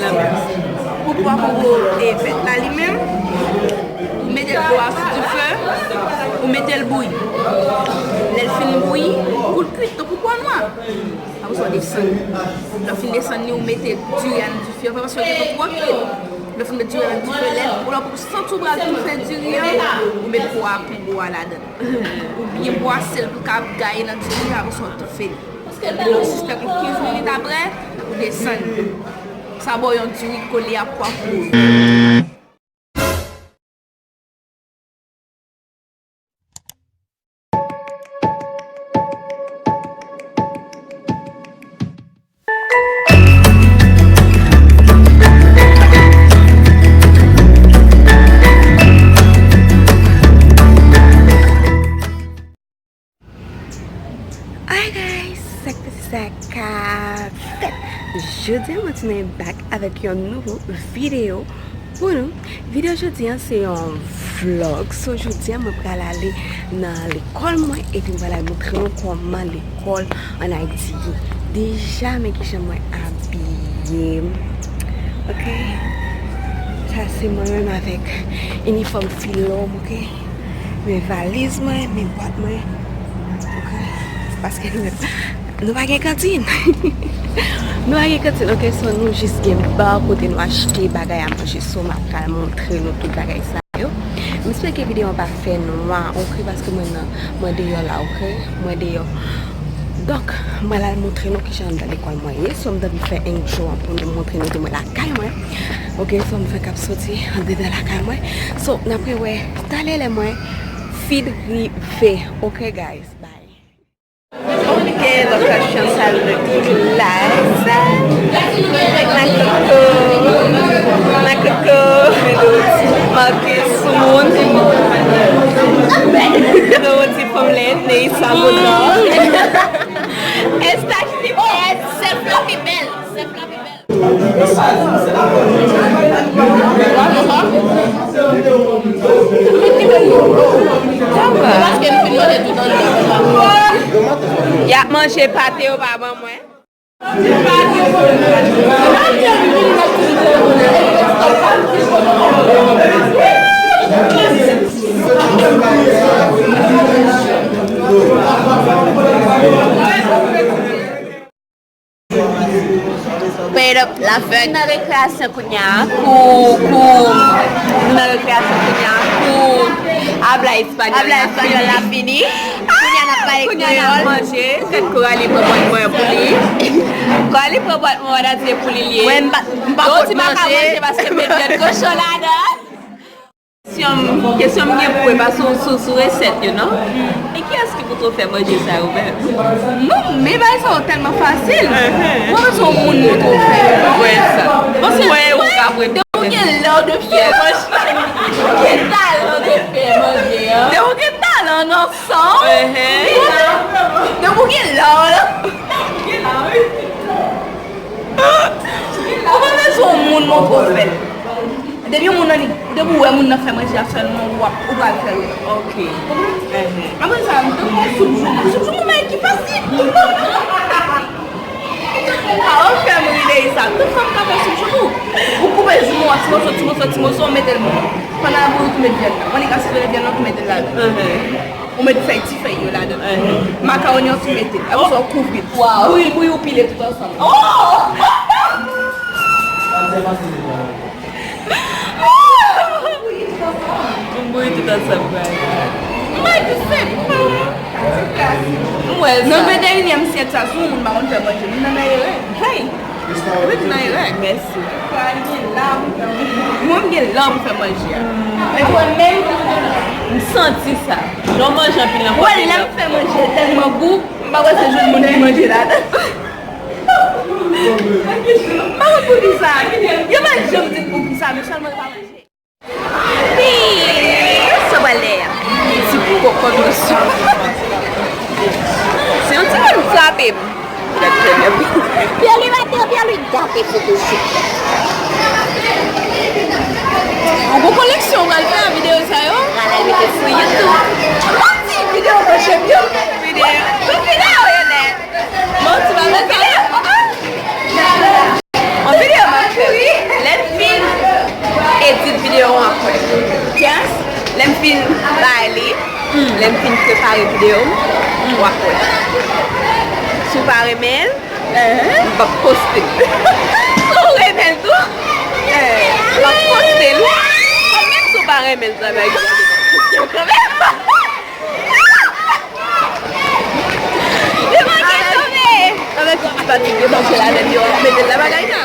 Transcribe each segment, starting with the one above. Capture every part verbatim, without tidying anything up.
Pou pwa kongo e fèt la li menm, ou mete dlo a sou dife, ou mete l bouyi. Lè l fin bouyi, pou l kwit, tankou pwa nwa. Apre sa, w desann li. Lè w fin desann li, ou mete diri a nan dife a, paske l gentan twò kwit. Lè w fin met diri a nan dife, lè ou, lè ou santi w pral tou fè diri a, ou met pwa kongo a ladan l. Ou byen bwase l pou l ka ap gaye nan diri a, apre sa, w toufe li. Lè w sispèk yon kenz minit apre, ou desann li. Sa ba w yon diri kole a pwa kongo. Hi guys, sa k pase, sa k ap fèt? Jodi a mwen tounen back avèk yon nouvo videyo pou nou. Videyo jodi a se yon vlog. So jodi a mwen pral ale nan lekòl mwen epi mwen pral al montre nou kòman lekòl an Ayiti ye. Deja men kijan mwen abiye. Ok. Sa se mwen menm avèk inifòm filò m, ok. Men valiz mwen, men bwat mwen. Ok. Paske nou menm, nou pa gen kantin. Nou pa gen kantin, ok. So nou jis gen ba kote nou achte bagay a manje. So m ap pral montre nou tout bagay sa yo. M espere ke videyo an pa fè nwa, ok, paske mwen nan, mwen deyò la, ok. Mwen deyò. Donk, mwen al montre nou kijan anndan lekòl mwen ye. So m t anvi fè intro an pou m montre nou ke mwen lakay mwen. Ok, so m fenk ap soti andedan lakay mwen. So n ap rewè talè lè mwen fin rive. Ok guys, bye. Ok, donk chans al nan klas. Makoko, makoko. Marcus, moun. Dorothy, fanm lèd, Neissa, Godard. Estache, oh, sèf la pi bèl. Sèf la pi bèl. Y ap manje pate yo pa ban mwen. Pay it up, la fèt. Nou nan rekreyasyon kounye a, kou, kou, nou nan rekreyasyon kounye a, kou, abla espanyòl la fini. Kounye a n ap pale kreyòl. Kounye a n ap manje, tèt Coralie pran bwat mwen pou li. Coralie pran bwat mwen, w a di se pou li l ye. Mwen, m pa, m pa kont manje. Donk, ou di m pa ka manje paske m met vyann kochon ladan. Kesyon m, kesyon m gen pou ou, e pa sou, sou, sou resèt yo, non. E kiyès ki pou tou fè manje sa yo menm? Non, men bagay sa yo tèlman fasil. Ou pa bezwen yon moun montre w fè yo, non. Mwen sa. Paske mwen, ou ka mwen. Depi ou gen lè de fè manje. Ou gen talan de fè manje, an. Depi ou gen talan nan san w. Depi ou gen lè la. Ou pa bezwen yon moun montre w fè l. Depi yon moun nan li, depi w wè moun nan fè manje a sèlman, w ap, ou pral fè l. Ok. Apre sa, m te pran soup joumou. Soup joumou, men ki fasil. Ah, ou fè m ri de sa. Tout fanm ka fè soup joumou. Ou koupe joumou an ti moso, ti moso, ti moso, ou mete l bouyi. Pandan l ap bouyi, ou tou met vyann nan. Ou annik asezone vyann nan, ou tou mete l ladan. Ou met fèy, ti fèy yo ladan. Makawoni an tou mete. Apre sa, ou kouvri l. Bouyi l, bouyi, ou pile tout ansanm. M bouyi tout ansanm, guys. M wè sa. Nan venteyinyèm syèk sa, si yon moun pa konn fè manje, li nan erè. Hey! Wi, li nan erè. Mèsi. Mwen, m gen lè pou fè manje a. E mwen menm, m santi sa. Lè w manje anpil nan kòm. Wè, lè m fè manje tèlman gou, m pa wè se jwenn moun ki manje ladan. M pa konn poukisa. Yo pa janm di m poukisa, men sèlman yo pa manje. Pi, sa pral lè a. Ti kòkòt nan soup. Se yon timoun frape m. Pierre-Louis maten, Pierre-Louis gate foto sou. Yon gwo koleksyon w pral fè a videyo sa yo? Pral al mete sou YouTube. Yon ti videyo manje m yo. Videyo. Tout videyo yo nèt. Manti pa fè sa. Yon videyo m ap fè. Lè m fin prepare videyo m, w ap wè. Si w pa renmen l, m p ap poste l. Si w renmen l tou, m ap poste l. Menm si w pa renmen l, sa va egziste. Li manke tonbe. Avèk ti pati de manke la, avèk yo, mete l la bagay la.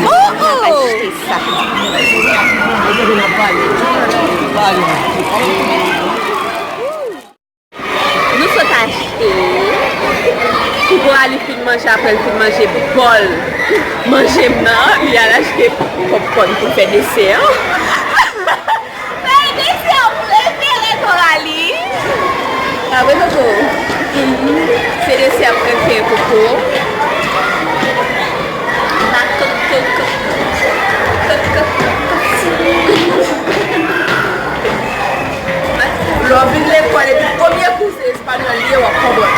Oh, oh! Achte sa. Nou sot achte. Pou Coralie fin manje, apre l fin manje bòl manje m nan, li al achte popkòn pou fè desè. Bay desè prefere Coralie. Ah, wi, Coco. Mhm. Se desè prefere Coco. Ma Coco, Coco. Coco, Coco. Lè w vin lekòl epi premye kou se espanyòl li ye, w ap konprann.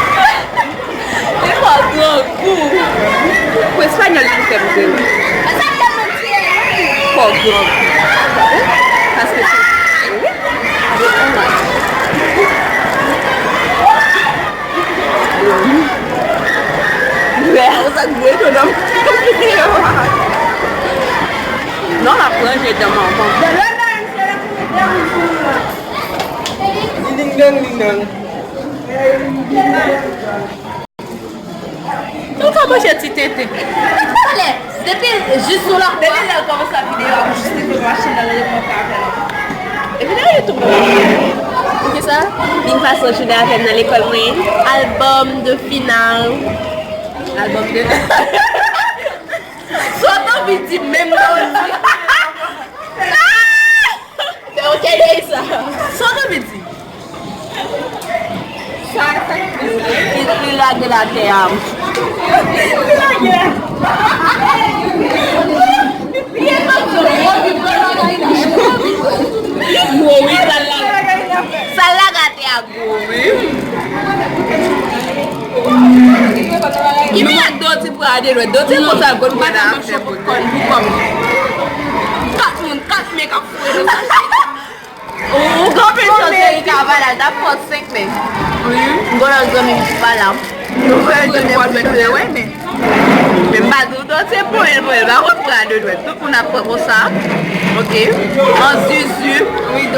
Li fò grangou. Pou espanyòl li fè m grenn. Fò grangou. Paske se, wi. Vè a sa k bwè nan m. Non, m ap ranje dan manman. Ding dang, ding dang. Nou ka manje ti tenten. Talè, depi jis sou la. Depi lè l kòmanse ap videyo a, pou jis li fè machin nan, lè l kòmanse ap fè la. Epi nan YouTube. Poukisa? Vin pase yon jounen avè m nan lekòl mwen. Albòm de final. Albòm de. Sa w t anvi di menm nan w di. Fè yon kèlè sa. Sa w t anvi di? Sa, sa ki plis li, li lage lakè a. Li lage. Li gwo, wi, sa l lage. Sa l lage atè a gwo, wi. Ki men ak Doti pran de lwèt. Doti konsa, gòt mwen nan afè pou kòn, pou kòm. Kat moun, kat men k ap foure nan sachet. Ou, ou gen anpil chans Erika pa la, l t ap fè senk men. Wi. M konnen zanmi m pa la. Nou fè de lwèt, men, men m pa di w Doti se pou l, pou l pa konn pran de lwèt. Tout moun ap pran konsa. Ok. An zuzu.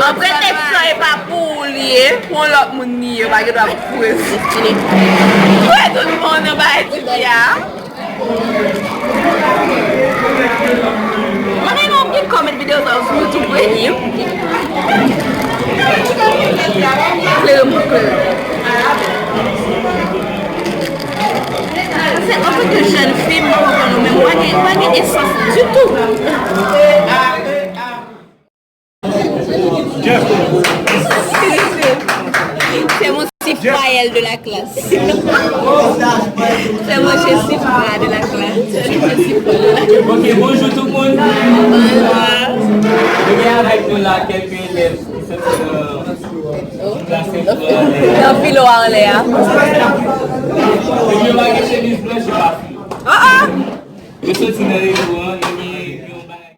An pretèks sa e pa pou ou li ye, pou yon lòt moun li ye, ou pa gen dwa pou foure. Destine. Foure tout moun nan bagay ti fi a. Mwen gen yon ki kòmèt videyo sa sou YouTube, wi. Klere mwen klere. Paske antanke jèn fi, m pa konprann ou menm. Ou pa gen, ou pa gen esans ditou. C'est mon petit frère de la classe. C'est mon petit frère de la classe. Ok, bonjou tout moun. Bonjou. Nou gen avèk nou la kèlke elèv ki soti nan klas Sent Fwa. Nan filo a anlè a. Depi yo pa gen chemiz blanch, yo pa filo. Ah, ah. Yo soti nan rezo an, yo gen yon bagay.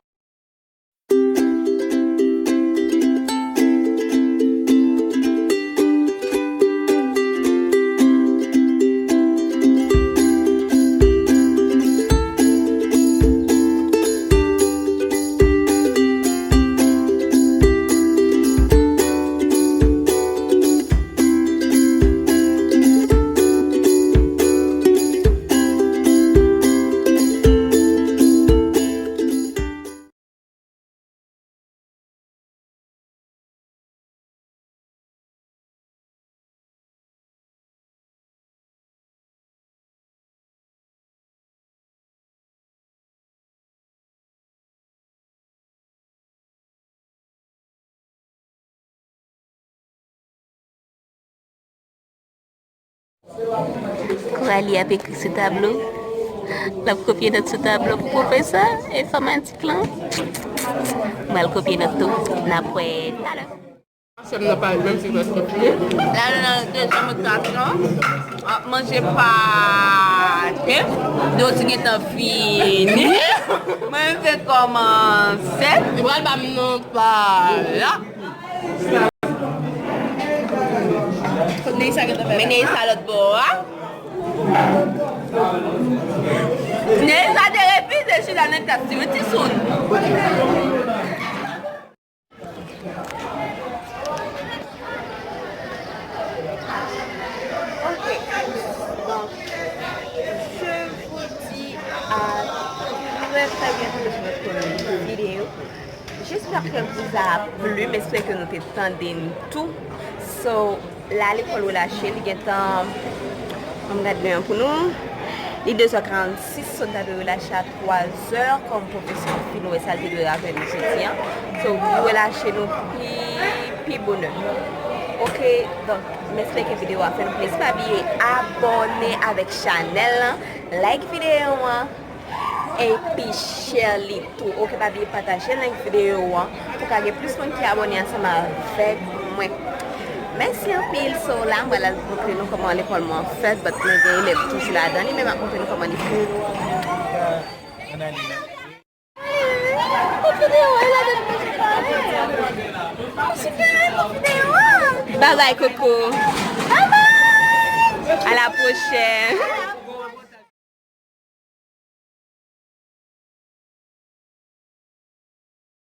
Coralie ap ekri sou tablo. L ap kopye nòt sou tablo pou pwofesè enfòmatik lan. Mwen al kopye nòt tou. N ap wè talè. Sè m nan pa menm si prèske fini. La, nou nan dezyèm rokasyon. Ap manje pate. Doti gentan fini. Mwen vle kòmanse. Li pral ba m nan pa la. Men Neïsa lòt bò a. Neïsa te refize chita nan klas li, wi, Tisoun. Ok. Donc, je vous dis à très, très bientôt sur notre vidéo. J'espère que vous a plu, m espere ke nou te tande n tou. So, la lekòl relache, li gentan, ann gade lè an pou nou. Li de zè karannsis, so n ta dwe relache a twa zè, kòm pwofesè an fin wè sa l te dwe avè nou jodi an. So, li relache nou pi, pi bonè. Ok, donk, m espere ke videyo a fè nou plezi. Pa bliye abòne avèk chanèl lan, like videyo an, epi share li tou. Ok, pa bliye pataje link videyo an pou ka gen plis moun ki abòne ansanm avèk mwen. Mèsi anpil. So, la, mwen la montre nou kòman lekòl mwen fèt, but mwen gen elèv toujou ladan li, men m ap montre nou kòman li fèt. Bye bye, Coco. Bye bye. À la prochaine.